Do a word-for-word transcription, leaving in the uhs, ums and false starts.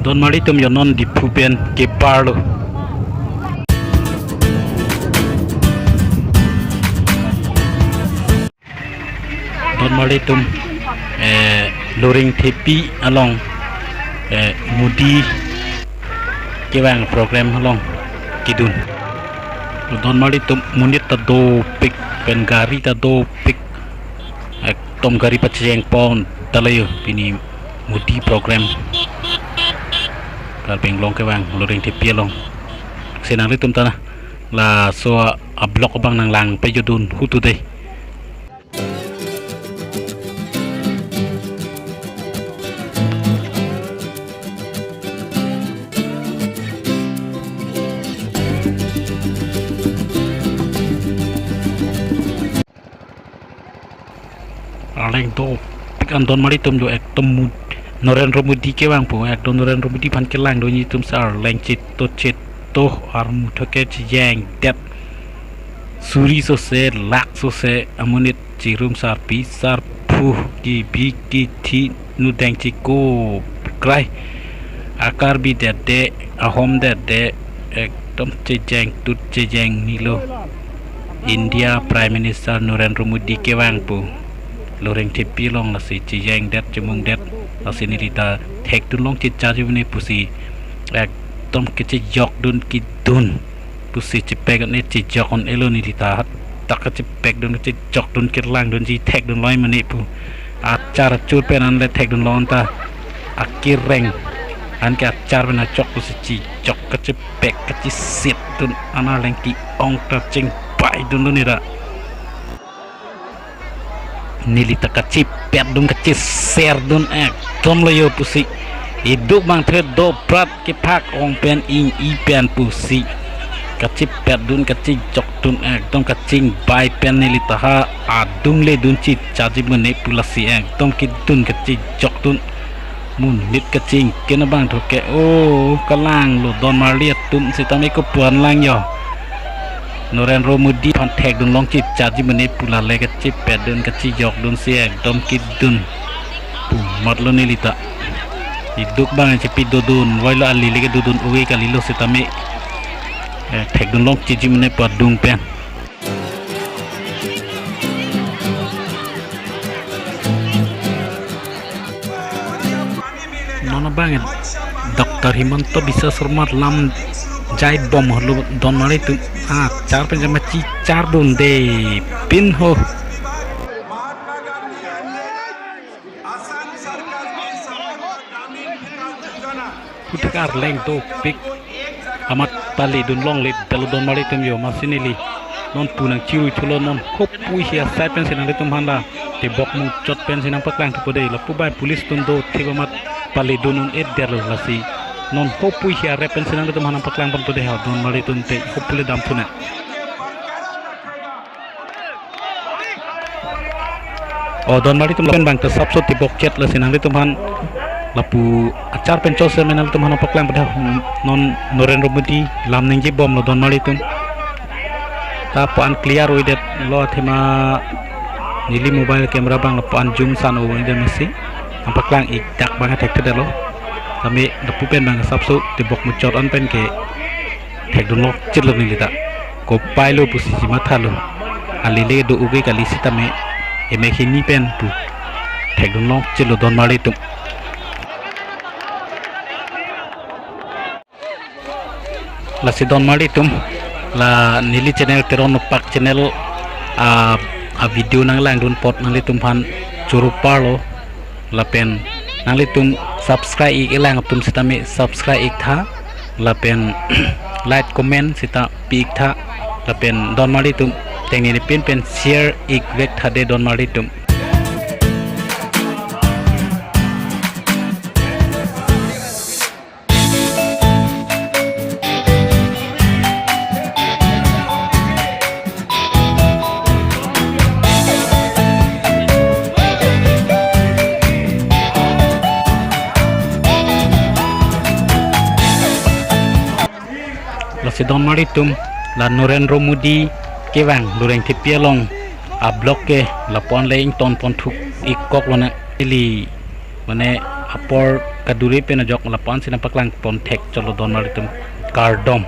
Donmari atum, yo non Diphu pen keparlo. Donmari atum, eh, Loringthepi along, eh, Modi kevang program along kedun. Donmari atum, monit ta dopik pen gari ta dopik. Ekdom gari pachejeng pon tale yo pini Modi program. Karbi Anglong kevang Loringthepi along. Si nanglitum ta na laso a-vlog abang nanglang pejodun hutu dei. Arleng dopik an Donmari atum, yo ekdom Mud-, Narendra Modi kevang pu, ekdom Narendra Modi aphan kelang do nelitum si arleng cheto cheto armu thoke chejengdet. Suri sose, lak sose, amonit chirum sarpi sarpo, kibi kithi nudeng chiko krai. Akarbi dede, ahom dede, ekdom chejeng tut chejeng nilo. India Prime Minister Narendra Modi kevang pu Loringthepi along lasi chejengdet chemungdet, lasi neli ta thekdun long checharji mene pusi ekdom kechejokdun kedun pusi chepek un-e chejok un-elo neli ta, hat tak kachepekdun kechejokdun kelangdunji thekdun loi mene pu. Achar achur pen anle thekdun long ta, akireng anke achar pen achok pusi chejok kachepek kachesitdun an arleng ke-ong ta chingpaidunlo neli ta. Neli ta kachepetdun kacheserdun ekdom lo yo pusi. Iduk bang thet do prat kephak ong pen ing-i pen pusi. Kachepetdun kachejokdun ekdom kachingbai pen neli ta ha adung ledun checharji mene pu lasi ekdom kedun kachejokdun. Monit kachingki abang thoke, o, kalanglo Donmari atum sitame kopuan lang yo. Narendra Modi aphan thekdun long checharji mene pu lale kachepetdun kachejokdun si ekdom kedun pu matlo neli ta. Iduk bang chepi dodun, voilo ali leke dodun oge kalilo sitame, eh, thekdun long checharji mene pu adung pen. Non abang Doctor Himanta Biswa Sarma lam jai bom holo Donmari atum, achar pen jama chechardunde pin ho. Puthak arleng dopik amat paledun longledetlo Donmari atum yo, masi neli non pu nangchirui thulo, non hopui hi asai pensi nanglitum aphan la tebok muchot pensi nangpaklang thupo dei, lapu bai police atum dothip amat paledun un-edetlo lasi. Non hopui hi arep pensi nanglitum aphan nangpaklang ponpo dei ha Donmari atum te hopui le dam thunang. O Donmari atum, lapen bang ta sapso tebokchet lasi nanglitum aphan lapu achar pen choseme nanglitum aphan paklang pada non Narendra Modi lam ningje bomlo Donmari atum. Ta puan clear oidetlo athema neli mobile camera bang lapuan zoom san oidet masi. Nangpaklang ik dak bang thekthedetlo. Tame lapu pen bang sapso tebok muchot an pen ke thekdun long chitlo neli ta. Kopai lo pusi si mathalo. Ali le do oge kali sitame emek hini pen pu thekdun long chitlo Donmari atum. Lasi Donmari atum, la neli channel Teron Nopak channel a, a video nanglangdun apot nanglitum aphan choro parlo. Lapen nanglitum subscribe ik-elang atum sitame subscribe ik tha. Lapen like comment sita pi ik tha. Lapen Donmari atum tengnene pin pen share ik vek tha dei Donmari atum. Lasi Donmari atum, la Narendra Modi kevang Loringthepi along a-block ke lapuan le ington pon thuk ik koklo na ili mane apor Kaduri pen ajok lapu-an si nangpaklang pon thek chotlo don mar atum, kardom.